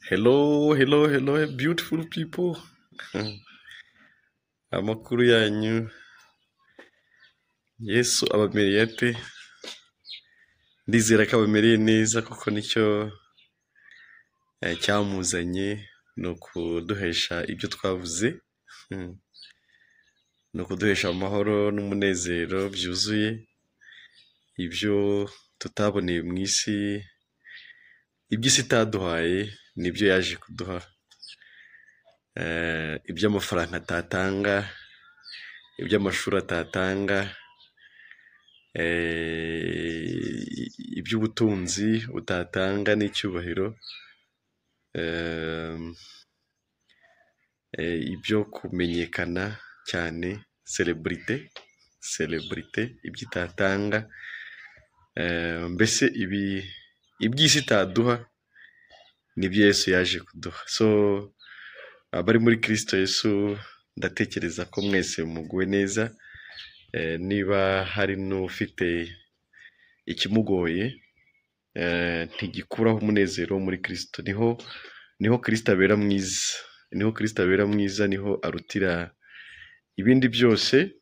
Hello, hello, hello, beautiful people. Amakuru yanyu, Yesu abamereye ate? Ndizera ko abamereye neza kuko nicyo cyamuzanye, ni ukuduhesha ibyo twavuze, ni ukuduhesha amahoro n'umunezero byuzuye, ibyo tutaboneye mu isi, ibyo isi itaduhaye nibyo yaje kuduha, ibyo amafaranga atatanga, ibyo amashuri atatanga, iby'ubutunzi butatanga n'icyubahiro, ibyo kumenyekana cyane, celebrity, celebrity, ibyo itatanga, mbese ibi iby'isi itaduha nibyo Yesu yaje kuduha. So abari muri Kristo Yesu ndatekereza ko mwese muguwe neza, niba hari n'ufite ikimugoye, ntigikuraho umunezero wo muri Kristo, niho Kristo abera mwiza, niho Kristo abera mwiza, niho arutira ibindi byose,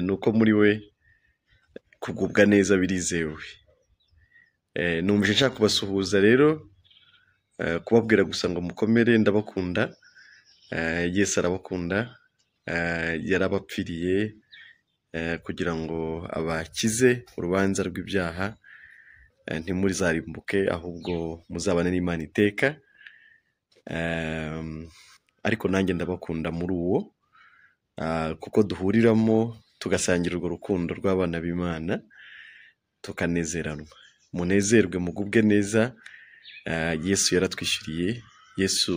ni uko muri we kugubwa neza birizewe. Numvise nshaka kubasuhuza rero, kubabwira gusa ngo mukomere, ndabakunda, Yesu arabakunda, yarabapfiriye kugira ngo abakize urubanza rw'ibyaha, ntimuzarimbuke ahubwo muzabane n'Imana iteka, ariko nanjye ndabakunda muri uwo, kuko duhuriramo tugasangira urwo rukundo rw'abana b'Imana, tukanezeranwa. Munezerwe mugubwe neza, Yesu yaratwishyuriye, Yesu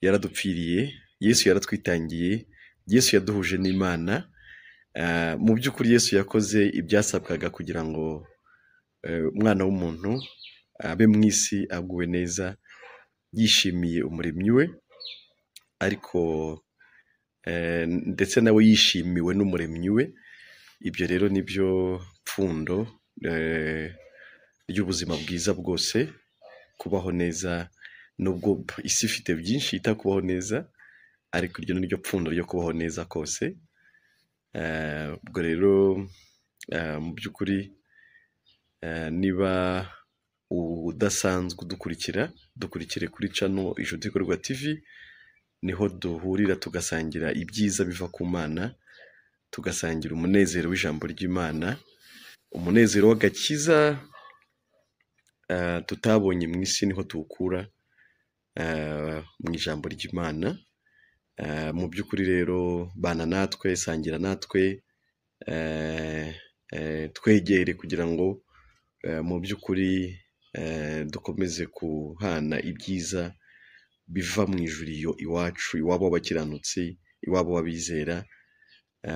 yaradupfiriye, Yesu yaratwitangiye, Yesu yaduhuje n'Imana, mu by'ukuri Yesu yakoze ibyasabwaga kugira ngo umwana w'umuntu abe mu isi aguwe neza, yishimiye umuremyi we, ariko ndetse nawe yishimiwe n'umuremyi we. Ibyo rero nibyo pfundo ry'ubuzima bwiza bwose, kubaho neza, nubwo isi ifite byinshi yita kubaho neza, ariko iryo ni ryo pfundo ryo kubaho neza kose. Ubwo rero mu by'ukuri niba udasanzwe udukurikira, dukurikire kuri channel Inshuti Ikorwa TV, niho duhurira tugasangira ibyiza biva ku Mana, tugasangira umunezero w'ijambo ry'Imana, umunezero w'agakiza tutabonye mu isi niho tuwukura, mu ijambo ry'Imana. Mu by'ukuri rero bana natwe, sangira natwe, twegere kugira ngo mu by'ukuri dukomeze guhana ibyiza biva mu ijuru iyo iwacu, iwabo w'abakiranutsi, iwabo w'abizera.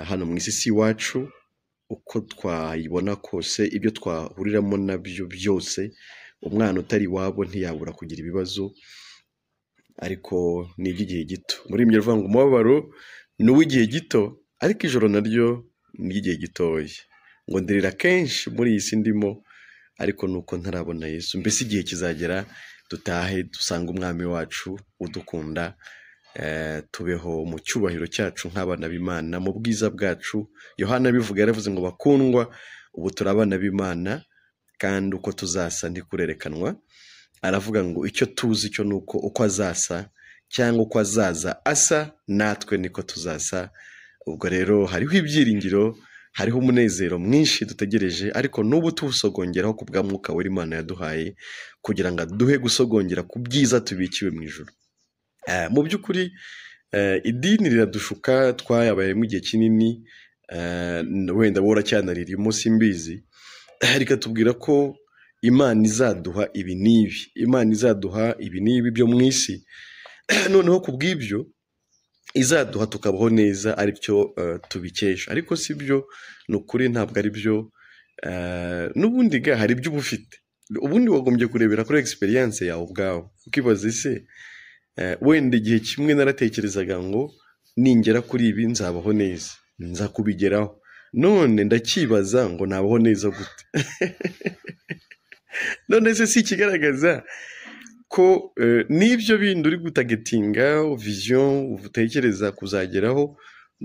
Hano mu isi si iwacu, uko twayibona kose, ibyo twahuriramo nabyo byose, umwana utari iwabo ntiyabura kugira ibibazo, ariko ni iby'igihe gito. Muri ibyo bivuga ngo umubabaro ni uw'igihe gito, ariko ijoro naryo ni iry'igihe gitoya. Ngo ndirira kenshi muri iyi si ndimo, ariko nuko ntarabona Yesu. Mbese igihe kizagera dutahe dusange umwami wacu udukunda, tubeho mu cyubahiro cyacu nk'abana b'Imana, mu bwiza bwacu. Yohana abivuga yaravuze ngo bakundwa, ubu turi abana b'Imana, kandi uko tuzasa ntikurerekanwa. Aravuga ngo icyo tuzi cyo ni uko uko azasa cyangwa uko azaza asa, natwe niko tuzasa. Ubwo rero hariho ibyiringiro, hariho umunezero mwinshi dutegereje, ariko n'ubu tuwusogongeraho ku bwa Mwuka wera Imana yaduhaye, kugira ngo aduhe gusogongera ku byiza tubikiwe mu ijuru. Mu by'ukuri idini riradushuka, twayabayemo igihe kinini, wenda wowe uracyanarira simbizi, rikatubwira ko Imana izaduha ibi n'ibi, Imana izaduha ibi n'ibi byo mu isi, noneho ku bw'ibyo izaduha tukabaho neza, aribyo tubikesha. Ariko si byo, ni ukuri ntabwo ari byo. N'ubundi ga hari ibyo uba ufite, ubundi wagombye kurebera kuri experience yawe ubwawe, ukibaza ese wenda igihe kimwe naratekerezaga ngo ningera kuri ibi nzabaho neza, nza kubigeraho, none ndakibaza ngo nabaho neza gute? None se si ikigaragaza ko ko n'ibyo bindi uri gutargetinga, vision utekereza kuzageraho,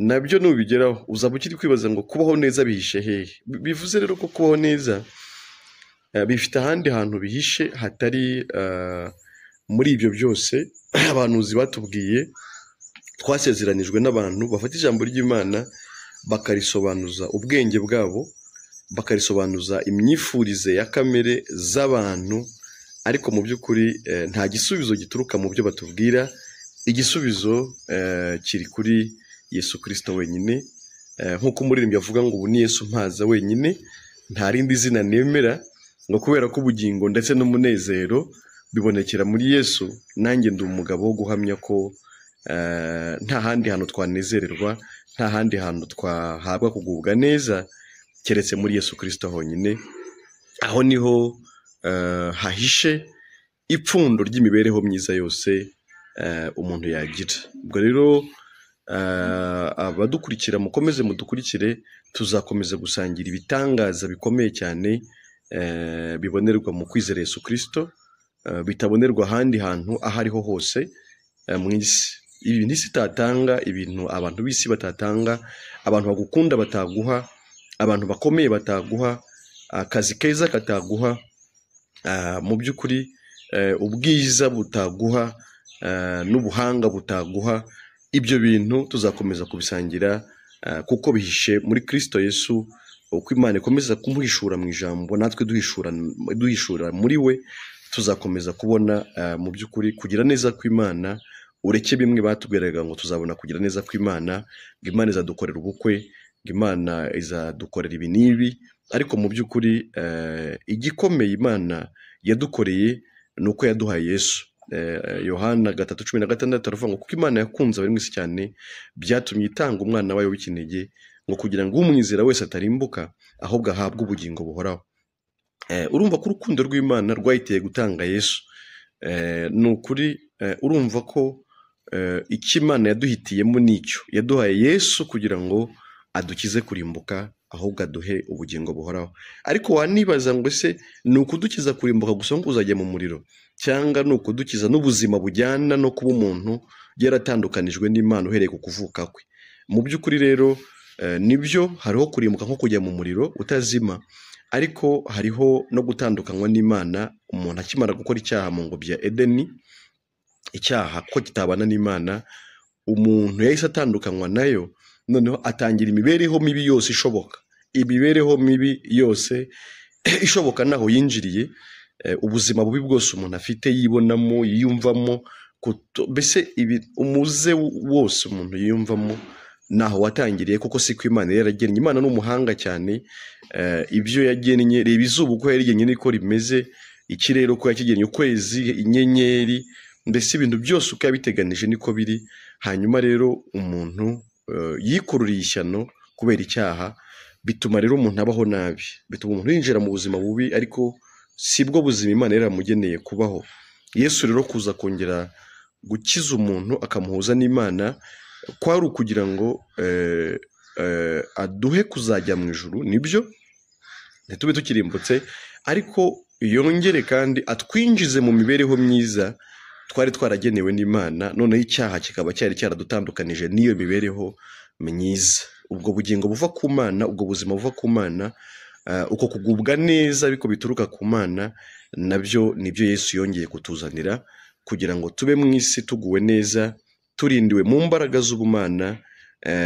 nabyo nubigeraho uzaba ukiri kwibaza ngo kubaho neza bihishe hehe? Bivuze rero ko kubaho neza bifite ahandi hantu bihishe hatari muri ibyo byose abahanuzi batubwiye twasezeranijwe n'abantu bafata ijambo ry'Imana bakarisobanuza ubwenge bwabo, bakarisobanuza imyifurize ya kamere z'abantu, ariko mu by'ukuri nta gisubizo gituruka mu byo batubwira. Igisubizo kiri kuri Yesu Kristo wenyine. Nk'uko umuririmbyi avuga ngo ubu ni Yesu mpaza wenyine, nta rindi zina nemera, ngo kubera ko ubugingo ndetse n'umunezero bibonekera muri Yesu. Nanjye ndi umugabo wo guhamya ko nta handi hantu twanezererwa, nta handi hantu twahabwa kugubwa neza keretse muri Yesu Kristo honyine. Aho niho hahishe ipfundo ry'imibereho myiza yose umuntu yagira. Ubwo rero abadukurikira, mukomeze mudukurikire, tuzakomeza gusangira ibitangaza bikomeye cyane bibonerwa mu kwizera Yesu Kristo, bitabonerwa ahandi hantu aho ariho hose mu isi. Ibintu isi itatanga, ibintu abantu b'isi batatanga, abantu bagukunda bataguha, abantu bakomeye bataguha, akazi keza kataguha, mu by'ukuri ubwiza butaguha, n'ubuhanga butaguha, ibyo bintu tuzakomeza kubisangira kuko bihishe muri Kristo Yesu. Uko Imana ikomeza kumuhishura mu ijambo, natwe duhishura muri we, tuzakomeza kubona mu by'ukuri kugira neza kw'Imana. Ureke bimwe batubwiraga ngo tuzabona kugira neza kw'Imana, ngo Imana izadukorera ubukwe, ngo Imana izadukorera ibi n'ibi, ariko mu by'ukuri igikomeye Imana yadukoreye ni uko yaduhaye Yesu. Yohana 3:16 aravuga ngo kuko Imana yakunze abari mu isi cyane, byatumye itanga umwana wayo w'ikinege, ngo kugira ngo umwizera wese atarimbuka, ahubwo ahabwe ubugingo buhoraho. Urumva ko urukundo rw'Imana rwayiteye gutanga Yesu. Ni ukuri, urumva ko icyo Imana yaduhitiyemo nicyo yaduhaye Yesu kugira ngo adukize kurimbuka, ahubwo aduhe ubugingo buhoraho. Ariko wanibaza ngo ese ni ukudukiza kurimbuka gusa ngo uzajya mu muriro, cyangwa ni ukudukiza n'ubuzima bujyana no kuba umuntu yaratandukanijwe n'Imana uhereye ku kuvuka kwe? Mu by'ukuri rero nibyo, hariho kurimbuka nko kujya mu muriro utazima, ariko hariho no gutandukanywa n'Imana umuntu akimara gukora icyaha mu ngobyi ya Edeni. Icyaha ko kitabana n'Imana, umuntu yahise atandukanywa nayo, noneho atangira imibereho mibi yose ishoboka. Imibereho mibi yose ishoboka naho yinjiriye, ubuzima bubi bwose umuntu afite yibonamo, yiyumvamo, mbese umuze wose umuntu yiyumvamo naho watangiriye, kuko si ko Imana yaragennye. Imana ni umuhanga cyane, ibyo yagennye, reba izuba uko yarigennye niko rimeze, ikirere uko yakigennye, ukwezi, inyenyeri, mbese ibintu byose uko yabiteganije niko biri. Hanyuma rero umuntu yikururiye ishyano kubera icyaha, bituma rero umuntu abaho nabi, bituma umuntu yinjira mu buzima bubi, ariko sibwo buzima Imana yaramugeneye kubaho. Yesu rero kuza kongera gukiza umuntu akamuhuza n'Imana, kwari ukugira ngo aduhe kuzajya mu ijuru, nibyo ntitube tukirimbutse, ariko yongere kandi atwinjize mu mibereho myiza twari twaragenewe n'Imana, noneho icyaha kikaba cyari cyaradutandukanije n'iyo mibereho myiza. Ubwo bugingo buva ku Mana, ubwo buzima buva ku Mana, uko kugubwa neza ariko bituruka ku Mana, nabyo nibyo Yesu yongeye kutuzanira kugira ngo tube mu isi tuguwe neza, turindiwe mu mbaraga z'ubumana,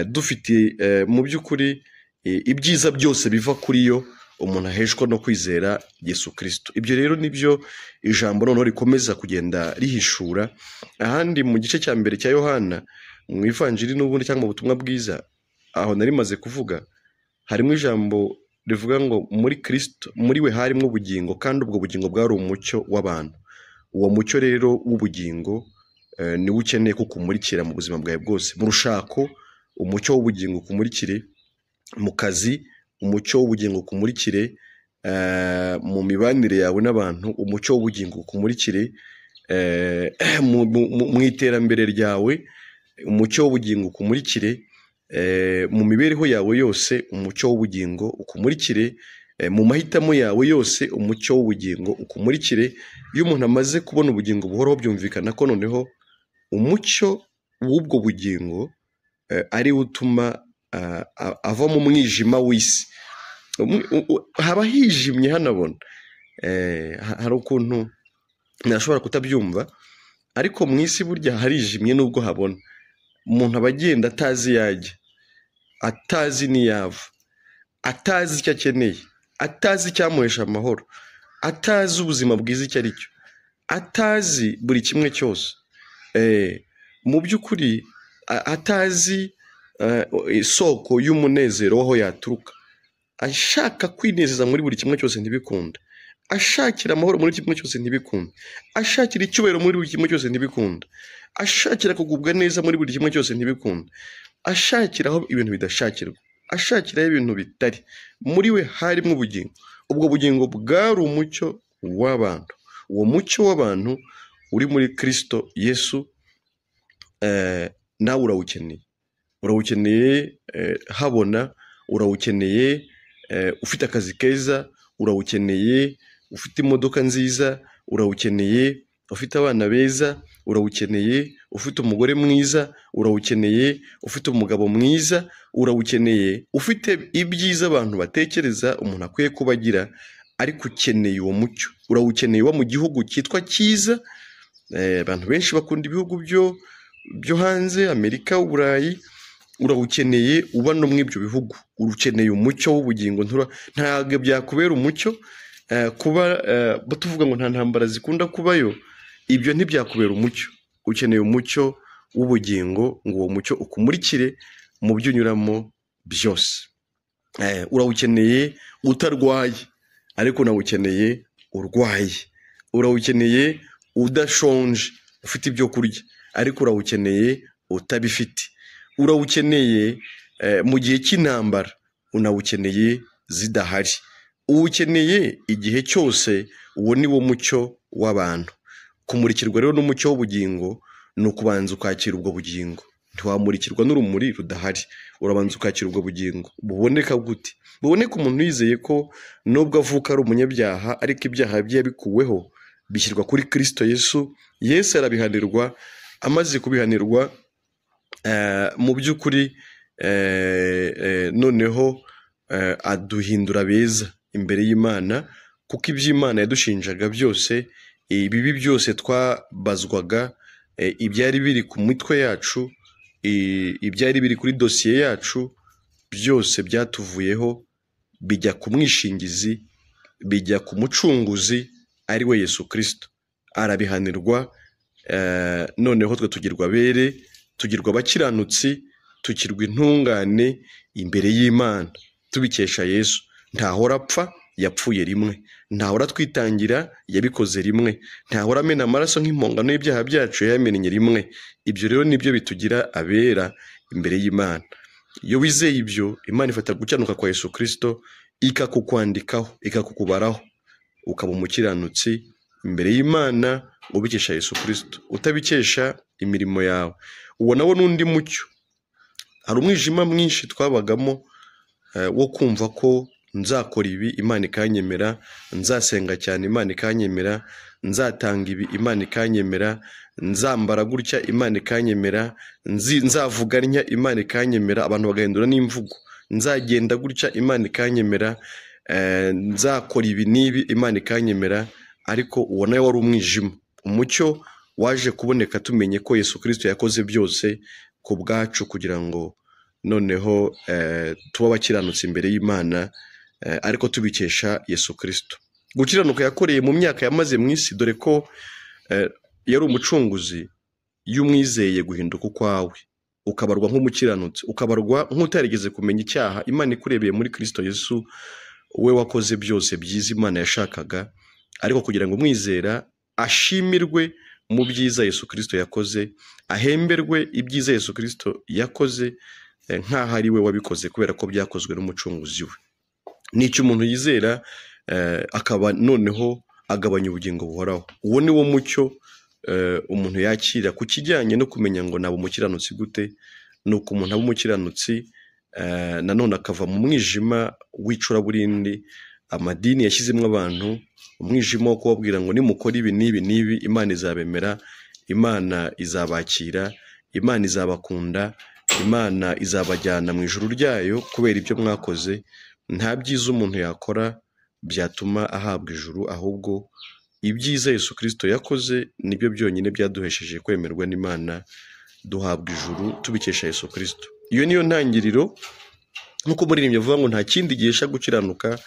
dufite mu by'ukuri ibyiza byose biva kuri yo umuntu aheshwa no kwizera Yesu Kristo. Ibyo rero nibyo ijambo noneho rikomeza kugenda rihishura. Ahandi mu gice cya mbere cya Yohana, mu ivanjiri n'ubundi cyangwa mu butumwa bwiza, aho nari maze kuvuga, harimo ijambo rivuga ngo muri Kristo, muri we harimo ubugingo, kandi ubwo bugingo bwari umucyo w'abantu. Uwo mucyo rero w'ubugingo niwo ukeneye ko ukumurikira mu buzima bwawe bwose. Mu rushako umucyo w'ubugingo ukumurikire, mu kazi umucyo w'ubugingo ukumurikire, mu mibanire yawe n'abantu umucyo w'ubugingo ukumurikire, mu iterambere ryawe umucyo w'ubugingo ukumurikire, mu mibereho yawe yose umucyo w'ubugingo ukumurikire. Mu mahitamo yawe yose umucyo w'ubugingo ukumurikire. Iyo umuntu amaze kubona ubugingo buhoraho, byumvikana ko noneho umucyo w'ubwo bugingo ari wo utuma ava mu mwijima w'isi. Haba hijimye hanabona. Hari ukuntu ntashobora kutabyumva, ariko mu isi burya harijimye nubwo habona. Umuntu aba agenda atazi iyo ajya, atazi n'iyava, atazi icyo akeneye, atazi icyamuhesha amahoro, atazi ubuzima bwiza icyo ari cyo, atazi buri kimwe cyose. Mu by'ukuri atazi isoko y'umunezero w'aho yaturuka, ashaka kwinezeza muri buri kimwe cyose ntibikunda, ashakira amahoro muri kimwe cyose ntibikunda, ashakira icyubahiro muri buri kimwe cyose ntibikunda, ashakira kugubwa neza muri buri kimwe cyose ntibikunda, ashakira aho ibintu bidashakirwa, ashakiraho ibintu bitari. Muri we harimo ubugingo, ubwo bugingo bwari umucyo w'abantu. Uwo mucyo w'abantu uri muri Kristo Yesu, nawe urawukeneye, urawukeneye habona, urawukeneye ufite akazi keza, urawukeneye ufite imodoka nziza, urawukeneye ufite abana beza, urawukeneye ufite umugore mwiza, urawukeneye ufite umugabo mwiza, urawukeneye ufite ibyiza abantu batekereza umuntu akwiye kuba agira, ariko ukeneye uwo mucyo. Urawukeneye uba mu gihugu cyitwa cyiza. Abantu benshi bakunda ibihugu byo hanze, Amerika, Uburayi. Urawukeneye uba no muri ibyo bihugu, ukeneye umucyo w'ubugingo. Ntabwo byakubera umucyo kuba tuvuga ngo nta ntambara zikunda kubayo, ibyo ntibyakubera umucyo. Ukeneye umucyo w'ubugingo ngo uwo mucyo ukumurikire mu byo unyuramo byose. Urawukeneye utarwaye, ariko unawukeneye urwaye. Urawukeneye udashonje ufite ibyo kurya, ariko urawukeneye utabifite. Urawukeneye mu gihe cy'intambara, unawukeneye zidahari. Uwukeneye igihe cyose. Uwo ni wo mucyo w'abantu. Kumurikirwa rero n'umucyo w'ubugingo ni ukubanza ukakira ubwo bugingo. Ntiwamurikirwa n'urumuri rudahari, urabanza ukakira ubwo bugingo. Buboneka gute? Buboneka umuntu yizeye ko nubwo avuka ari umunyabyaha, ariko ibyaha bye yabikuweho, bishyirwa kuri Kristo Yesu. Yesu arabihanirwa, amaze kubihanirwa mu by'ukuri noneho aduhindura beza imbere y'Imana, kuko iby'Imana yadushinjaga byose, ibibi byose twabazwaga, ibyari biri ku mitwe yacu, ibyari biri kuri dosiye yacu, byose byatuvuyeho, bijya ku mwishingizi, bijya ku mucunguzi ari we Yesu Kristo. Arabihanirwa, noneho twe tugirwa abere, tugirwa abakiranutsi, tukirwa intungane imbere y'Imana tubikesha Yesu. Ntahora apfa, yapfuye rimwe. Ntahora atwitangira, yabikoze rimwe. Ntahora amena amaraso nk'impongano y'ibyaha byacu, yayamennye rimwe. Ibyo rero nibyo bitugira abera imbere y'Imana. Iyo wizeye ibyo, Imana ifata gukiranuka kwa Yesu Kristo ikakukwandikaho, ikakukubaraho, ukaba umukiranutsi imbere y'Imana ubikesha Yesu Kristo, utabikesha imirimo yawe. Uwo nawo n'undi mucyo. Hari umwijima mwinshi twabagamo wo kumva ko nzakora ibi Imana ikanyemera, nzasenga cyane Imana ikanyemera, nzatanga ibi Imana ikanyemera, nzambara gutya Imana ikanyemera, nzavuga ntya Imana ikanyemera. Abantu bagahindura n'imvugo, nzagenda gutya Imana ikanyemera, nzakora ibi n'ibi Imana ikanyemera. Ariko uwo nawe wari umwijima. Umucyo waje kuboneka tumenye ko Yesu Kristo yakoze byose ku bwacu, kugira ngo noneho tube abakiranutsi imbere y'Imana, ariko tubikesha Yesu Kristo. Gukiranuka yakoreye mu myaka yamaze mu isi, dore ko yari umucunguzi. Iyo umwizeye guhinduka ukwawe, ukabarwa nk'umukiranutsi, ukabarwa nk'utarigeze kumenya icyaha, Imana ikurebeye muri Kristo Yesu, we wakoze byose byiza Imana yashakaga, ariko kugira ngo umwizera ashimirwe mu byiza Yesu Kristo yakoze, ahemberwe ibyiza Yesu Kristo yakoze nk'aho ari we wabikoze, kubera ko byakozwe n'umucunguzi we. Nicyo umuntu yizera, akaba noneho agabanya ubugingo buhoraho. Uwo ni wo mucyo umuntu yakira ku kijyanye no kumenya ngo naba umukiranutsi gute. Ni uko umuntu aba umukiranutsi, nanone akava mu mwijima w'icuraburindi, Amadini yashyizemo abantu umwijima wo kubabwira ngo nimukora ibi n'ibi n'ibi, Imana izabemera, Imana izabakira, Imana izabakunda, Imana izabajyana mu ijuru ryayo kubera ibyo mwakoze. Nta byiza umuntu yakora byatuma ahabwa ijuru, ahubwo ibyiza Yesu Kristo yakoze nibyo byonyine byaduhesheje kwemerwa n'Imana, duhabwa ijuru tubikesha Yesu Kristo. Iyo niyo ntangiriro, nk'uko umuririmbyi avuga ngo nta kindi gihesha gukiranuka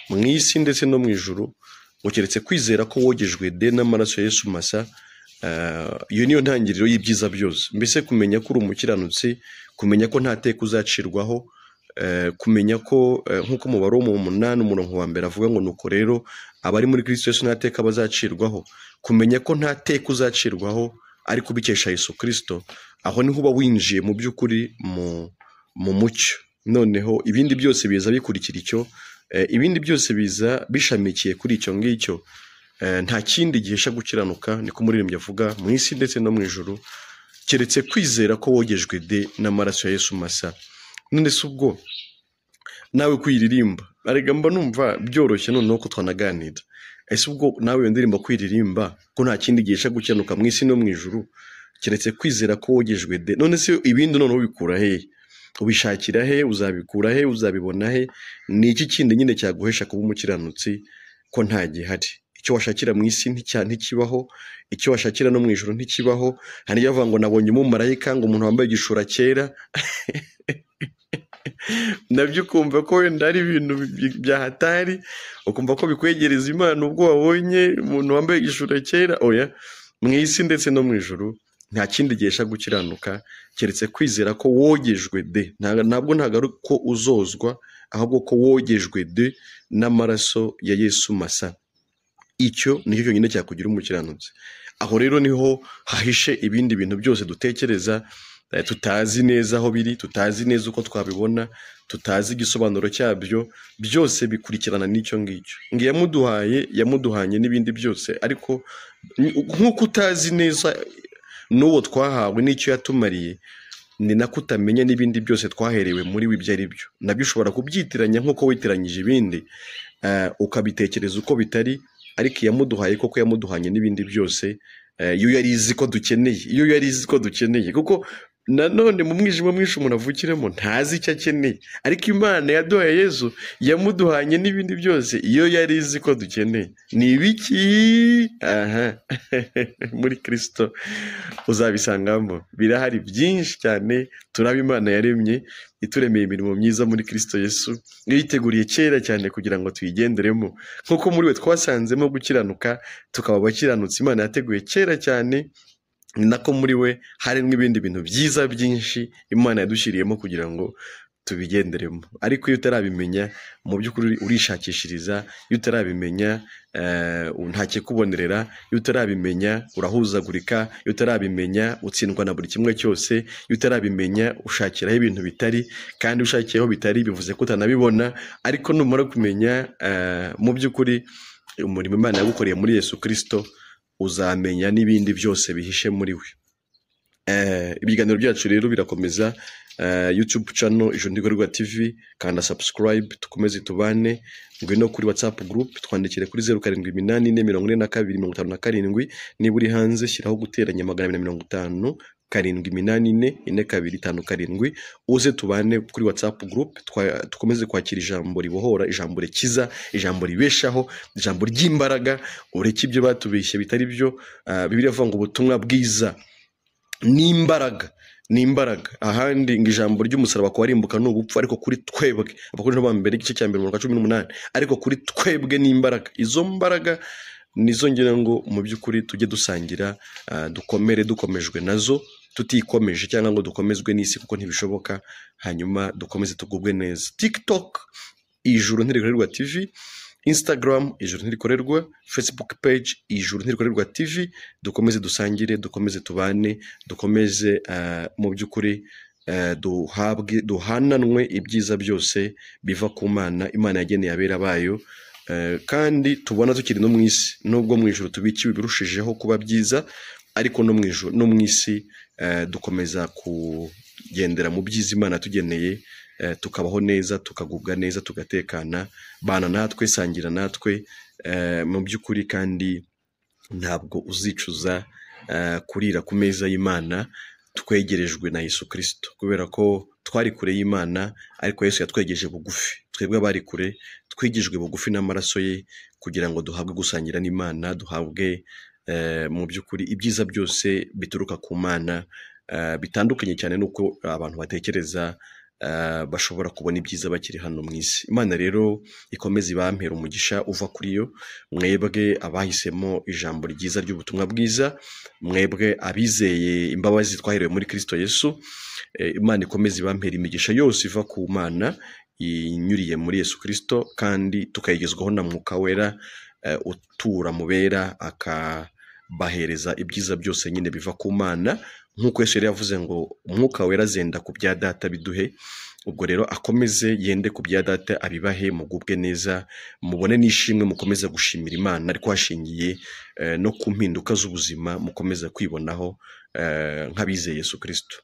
mu isi ndetse no mu ijuru ngo keretse kwizera ko wogejwe de n'amaraso ya Yesu masa. Iyo niyo ntangiriro y'ibyiza byose. Mbese kumenya ko uri umukiranutsi, kumenya ko nta teka uzacirwaho, kumenya ko nk'uko umubare wo mu 8 umurongo wa 1 avuga ngo nuko rero abari muri Kristo Yesu nta teka bazacirwaho. Kumenya ko nta teka uzacirwaho ariko ubikesha Yesu Kristo, aho niho uba winjiye mu by'ukuri mu mucyo. Noneho ibindi byose biza bikurikira icyo, ibindi byose biza bishamikiye kuri icyo ngicyo. Nta kindi gihesha gukiranuka, niko umuririmbyi avuga, mu isi ndetse no mu ijuru, keretse kwizera ko wogejwe de n'amaraso ya Yesu masa. None se ubwo nawe kuyiririmba, arega mba numva byoroshye noneho ko twanaganira. Ese ubwo nawe iyo ndirimbo kuyiririmba ko nta kindi gihesha gukiranuka mu isi no mu ijuru keretse kwizera ko wogejwe de, none se ibindi noneho ubikura hehe? Ubishakira he? Uzabikura he? Uzabibona he? Ni iki kindi nyine cyaguhesha kuba umukiranutsi ko nta gihari? Icyo washakira mu isi ntikibaho, icyo washakira no mu ijuru ntikibaho. Hari iyo bavuga ngo nabonye umumarayika, ngo umuntu wambaye igishura cyera, nabyo ukumva ko wenda ari ibintu byahatari, ukumva ko bikwegereza Imana ubwo wabonye umuntu wambaye igishura cyera. Oya, mu isi ndetse no mu ijuru nta kindi gihesha gukiranuka keretse kwizera ko wogejwe de. Ntabwo ari ko uzozwa, ahubwo ko wogejwe de n'amaraso ya Yesu masa. Icyo nicyo cyonyine cyakugira umukiranutsi. Aho rero niho hahishe ibindi bintu byose dutekereza, tutazi neza aho biri, tutazi neza uko twabibona, tutazi igisobanuro cyabyo, byose bikurikirana n'icyo ngicyo. Ngo yamuduhaye, yamuduhanye n'ibindi byose, ariko nk'uko utazi neza n'uwo twahawe n'icyo yatumariye, ni nako utamenya n'ibindi byose twaherewe muri we ibyo ari byo. Nabyo ushobora kubyitiranya nk'uko witiranyije ibindi, ukabitekereza uko bitari, ariko iyamuduhaye koko yamuduhanye n'ibindi byose, iyo yari izi ko dukeneye, iyo yari izi ko dukeneye. Kuko nanone mu mwijima mwinshi umuntu avukiramo ntazi icyo akeneye, ariko Imana yaduhaye Yesu yamuduhanye n'ibindi byose iyo yari izi ko dukeneye. Ni ibiki? Aha muri Kristo uzabisangamo, birahari byinshi cyane. Turaba Imana yaremye, ituremeye imirimo myiza muri Kristo Yesu, yiteguriye kera cyane kugira ngo tuyigenderemo. Nk'uko muri we twasanzemo gukiranuka tukaba abakiranutsi, Imana yateguye kera cyane, ni nako muri we harimo ibindi bintu byiza byinshi Imana yadushyiriyemo kugira ngo tubigenderemo. Ariko iyo utarabimenya mu by'ukuri urishakishiriza, iyo utarabimenya nta kikubonerera, iyo utarabimenya urahuzagurika, iyo utarabimenya utsindwa na buri kimwe cyose, iyo utarabimenya ushakiraho ibintu bitari, kandi ushakiyeho bitari bivuze ko utanabibona. Ariko numara kumenya mu by'ukuri umurimo Imana yagukoreye muri Yesu Kristo, uzamenya n'ibindi byose bihishe muri we. Ibiganiro byacu rero birakomeza. YouTube channel Ijuru Ntirikorerwa TV, kanda subscribe dukomeze tubane. Ngwino kuri WhatsApp group, twandikire kuri 0 7 8 4 42 57. Niba uri hanze shyiraho guteranya 250 7 8 4 2 5 7, uze tubane kuri WhatsApp group, dukomeze kwakira ijambo ribohora, ijambo rikiza, ijambo ribeshaho, ijambo ry'imbaraga. Ureke ibyo batubeshye bitari byo. Bibiliya ivuga ngo ubutumwa bwiza ni imbaraga, ni imbaraga. Ahandi ngo ijambo ry'umusaraba kubarimbuka ni ubupfu, ariko kuri twebwe, Abakorinto ba mbere igice cya mbere umurongo wa 18, ariko kuri twebwe ni imbaraga. Izo mbaraga nizo ngira ngo mu by'ukuri tujye dusangira, dukomere dukomejwe nazo, tutikomeje cyangwa ngo dukomezwe n'isi kuko ntibishoboka. Hanyuma dukomeze tugubwe neza. TikTok Ijuru Ntirikorerwa TV, Instagram Ijuru Ntirikorerwa, Facebook page Ijuru Ntirikorerwa TV. Dukomeze dusangire, dukomeze tubane, dukomeze mu by'ukuri duhabwe, duhananwe ibyiza byose biva ku Mana, Imana yageneye abera bayo. Kandi tubona tukiri no mu isi, nubwo mu ijuru tubikiwe birushijeho kuba byiza, ariko no mu ijuru no mu isi dukomeza kugendera mu byiza Imana tugeneye. tukabaho neza, tukagubwa neza, tugatekana. Bana natwe, sangira natwe mu by'ukuri, kandi ntabwo uzicuza kurira ku meza y'Imana twegerejwe na Yesu Kristo, kubera ko twari kure y'Imana ariko Yesu yatwegeje bugufi. Twebwe abari kure twigijwe bugufi n'amaraso ye kugira ngo duhabwe gusangira n'Imana, duhabwe mu by'ukuri ibyiza byose bituruka ku Mana, bitandukanye cyane n'uko abantu batekereza bashobora kubona ibyiza bakiri hano mu isi. Imana rero ikomeze ibampera umugisha uva kuri yo, mwebwe abahisemo ijambo ryiza ry'ubutumwa bwiza, mwebwe abizeye imbabazi twaherewe muri Kristo Yesu. Imana ikomeze ibampera imigisha yose iva ku Mana inyuriye muri Yesu Kristo, kandi tukayigezwaho na Mwuka Wera utura mu bera, akabahereza ibyiza byose nyine biva ku Mana, nk'uko Yesu yari yavuze ngo Umwuka Wera azenda ku bya data biduhe. Ubwo rero akomeze yende ku bya data abibahe, mugubwe neza, mubone n'ishimwe, mukomeze gushimira Imana ariko hashingiye no ku mpinduka z'ubuzima mukomeze kwibonaho nk'abizeye Yesu Kristo.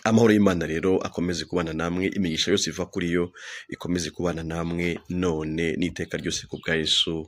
Amahoro y'Imana rero akomeze kubana namwe, imigisha yose iva kuri yo ikomeze kubana namwe none n'iteka ryose ku bwa Yesu.